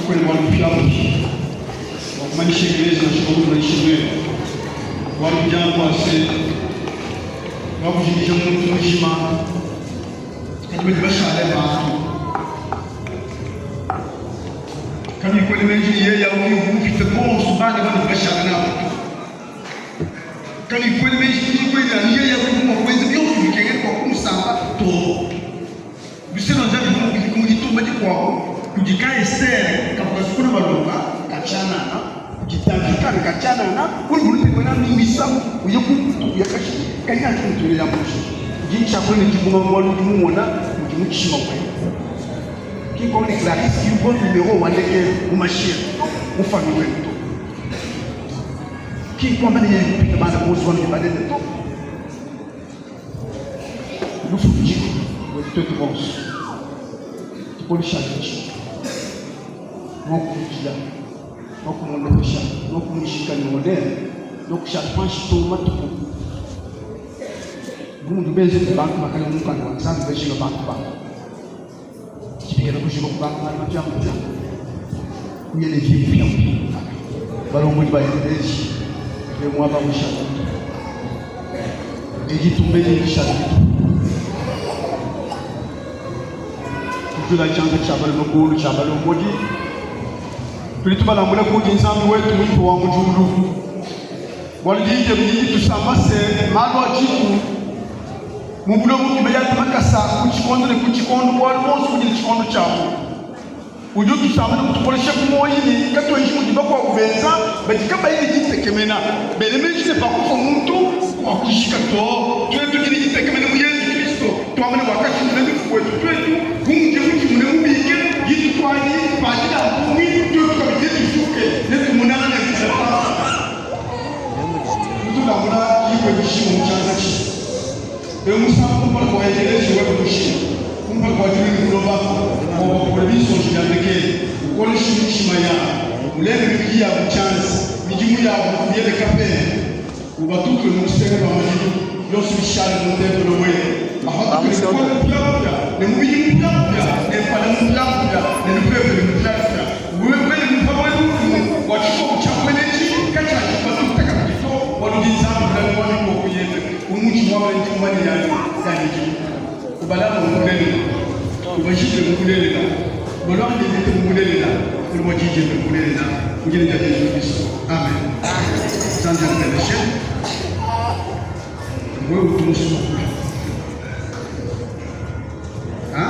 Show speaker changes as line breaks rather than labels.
Kakuena bualu bupiabupia bua kumanyisha Ekelezia nansha bua kutumanyisha nuenu. Bualu budi anu bua se, nuakujimija muntu mujima, kadi badi bashale bantu. Kanuyi kuela meji ne yeye au ke uvua mupite bonso bana bandi bashala nabu to. Kanuyi kuela meji ne anu yeye au uvua mua kuenza bionso bikengela bua kumusamba to. Luse lua Nzambi luvua mua kufika mu ditumba dikuabu kudi ka Estere kavua kasukula malonga ka tshianana, kudi Davika ne ka tshianana udi mulupe muena misambu uye ku ntuku ya kashidi kayi nansha mutungila diambuluisha. Ndi ntshiakula ne dibungama bualu ndi mumona mudi mutshima webe. Ki nkonga ne Clarisse ki uvua numero wa ndekelu mu mashi etu to, mu famille wenu to. Ki nkuamba ne yeye kupita bana bonso banudi balele to. Lufu ludiku buetu tuetu bonso. Tukoleshayi mitshima mua kumudila, mua kumulobesha, mua kumujika ne honneur, mua kushala panshi to matuku bu mudi benze kudi bantu bakale mu mukanda wa Nzambi bajinga bantu babu. Tshibikela kujika kubanga malu mapiamapia kuya ne vie mupiamupia balombodi ba ekelezi be muaba mushala ne ditumba edi dishala dituku tujula tshianza tshia balume kulu tshia balombodi tudi tubalambula kudi nzambi wetu muimpe wa mu diulu bualu diyi diebe didi ditusamba se malu a diku Mu buloba budi badiata makasa ku tshikondo ne ku tshikondo, bualu buonso budi ne tshikondo tshiabu. Udi utusamba ne utukolesha ku muoyo ne katuenji mudi bakuabu benza badi kabayi ne ditekemena, bela meji ne, pakufua muntu kuakujika to. Tuetu tudi ne ditekemena mu Yezu Kristo, tuamba ne, wakatshimuna lufu buetu tuetu, bu mudiye mutshimune mubike dituku adi, padila mpungi, tuetu kabidi netujuke, netumonangane ne Tatu. Kutulambula dibue dijima mu tshianza tshiebe. Eu musangu kumpala kua ekeleziya webe mujima, kumpala kua diulu ne buloba, bua bapokole binsonji bia ndekelu, ukoleshe mitshima yabu, ulenge mibidi yabu tshianza, midimu yabu uyele kapele, ubatutule mu lusenga lua madilu, bionso bishale mu ntempelo webe, bapatuke ne bukole bupiabupia, ne mubidi mupiamupia, ne mpala mupiamupia, ne lupepele lupialupia. Wewe ne muvua webe mfumu wa tshikoku tshia buena etshi katshiakupatuka kabidi to, bualu ndi Nzambi mulami wa mikoko yebe, bu mundi muambe ndi mumanye yanyi yanyi midimu. Ubalame mu bulelela, ubajidile mu bulelela, ubaluangane mvita mu bulelela, bualu bua diyi diebe mbulelela. Mu dina dia Yezu Kristo, amen. Nzambi akubeneshe. Wewe utu musue kuakula. Ha?